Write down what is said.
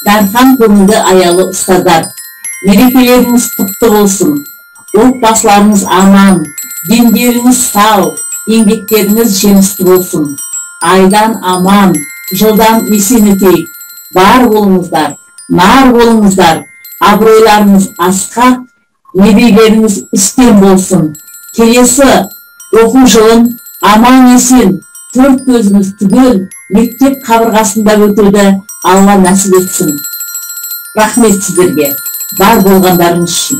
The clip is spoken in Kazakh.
Дархан көңілді аялы ұстаздар, мерекелеріңіз құтты болсын, отбасыларыңыз аман, дендеріңіз сау, еңбектеріңіз жемісті болсын. Айдан аман, жылдан есен өтейік. Бар болыңыздар, нар болыңыздар, абыройларыңыз асқақ, мерейлеріңіз үстем болсын. Келесі оқу жылын аман есен, төрт көзіміз түгел мектеп қабырғасында өтуді Алла нәсіп етсін. Рахмет сіздерге бар болғандарыңыз үшін.